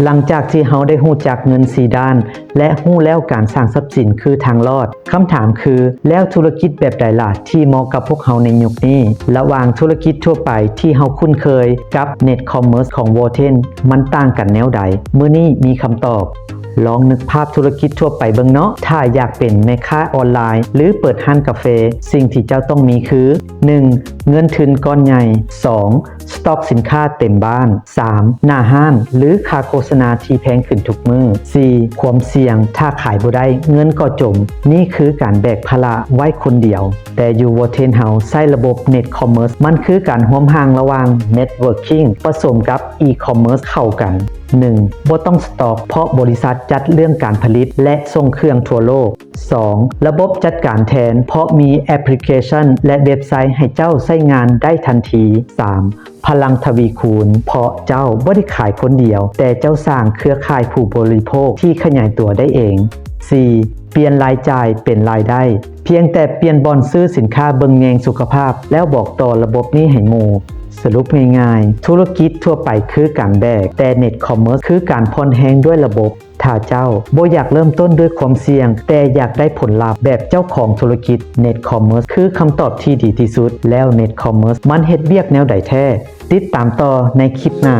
ຫຼັງຈາກທີ່ເຮົາໄດ້ຮູ້ຈັກເງິນສີ່ດ້ານ ແລະ ຮູ້ແລ້ວການສ້າງຊັບສິນຄືທາງລອດ, ຄຳຖາມຄື ແລ້ວທຸລະກິດແບບໃດລະທີ່ເໝາະກັບພວກເຮົາໃນຍຸກນີ້? ລະຫວ່າງທຸລະກິດທົ່ວໄປທີ່ເຮົາຄຸ້ນເຄີຍກັບ Net Commerce ຂອງ Worthen ມັນຕ່າງກັນແນວໃດ? ມື້ນີ້ມີຄຳຕອບ. ລອງນຶກພາບທຸລະກິດທົ່ວໄປເບິ່ງເນາະ. ຖ້າຢາກເປັນແມ່ຄ້າອອນລາຍ ຫຼື ເປີດຮ້ານກາເຟ, ສິ່ງທີ່ເຈົ້າຕ້ອງມີຄື ໜຶ່ງ ເງິນທຶນກ້ອນໃຫຍ່, ສອງ ສະຕັອກສິນຄ້າເຕັມບ້ານ, ສາມ ໜ້າຮ້ານ ຫຼື ຄ່າໂຄສະນາທີ່ແພງຂຶ້ນທຸກມື້, ສີ່ ຄວາມສ່ຽງ, ຖ້າຂາຍບໍ່ໄດ້ ເງິນກໍຈົມ. ນີ້ຄືການແບກພາລະໄວ້ຄົນດຽວ. ແຕ່ຢູ່ Worthen ເຮົາໃຊ້ລະບົບ Net Commerce ມັນຄືການຮ່ວມຮ່າງລະຫວ່າງ Networking ປະສົມກັບ E-commerce ເຂົ້າກັນ. ໜຶ່ງ ບໍ່ຕ້ອງສະຕັອກ ເພາະບໍລິສັດຈັດເລື່ອງການຜະລິດ ແລະ ສົ່ງເຄື່ອງທົ່ວໂລກ. ສອງ ລະບົບຈັດການແທນ ເພາະມີແອັບພລິເຄຊັນ ແລະ ເວັບໄຊໃຫ້ເຈົ້າໃຊ້ງານໄດ້ທັນທີ. ສາມ ພະລັງທະວີຄູນ ເພາະເຈົ້າບໍ່ໄດ້ຂາຍຄົນດຽວ, ແຕ່ເຈົ້າສ້າງເຄືອຂ່າຍຜູ້ບໍລິໂພກທີ່ຂະຫຍາຍຕົວໄດ້ເອງ. ສີ່ ປ່ຽນລາຍຈ່າຍເປັນລາຍໄດ້. ພຽງແຕ່ປ່ຽນບ່ອນຊື້ສິນຄ້າເບິ່ງແຍງສຸຂະພາບ ແລ້ວບອກຕໍ່ລະບົບນີ້ໃຫ້ໝູ່. ສະຫຼຸບງ່າຍໆ, ທຸລະກິດທົ່ວໄປຄືການແບກ, ແຕ່ Net Commerce ຄືການຜ່ອນແຮງດ້ວຍລະບົບ. ຖ້າເຈົ້າບໍ່ຢາກເລີ່ມຕົ້ນດ້ວຍຄວາມສ່ຽງ, ແຕ່ຢາກໄດ້ຜົນລັບແບບເຈົ້າຂອງທຸລະກິດ, Net Commerce ຄືຄຳຕອບທີ່ດີທີ່ສຸດ. ແລ້ວ Net Commerce ມັນເຮັດວຽກແນວໃດແທ້? ຕິດຕາມຕໍ່ໃນຄລິບໜ້າ.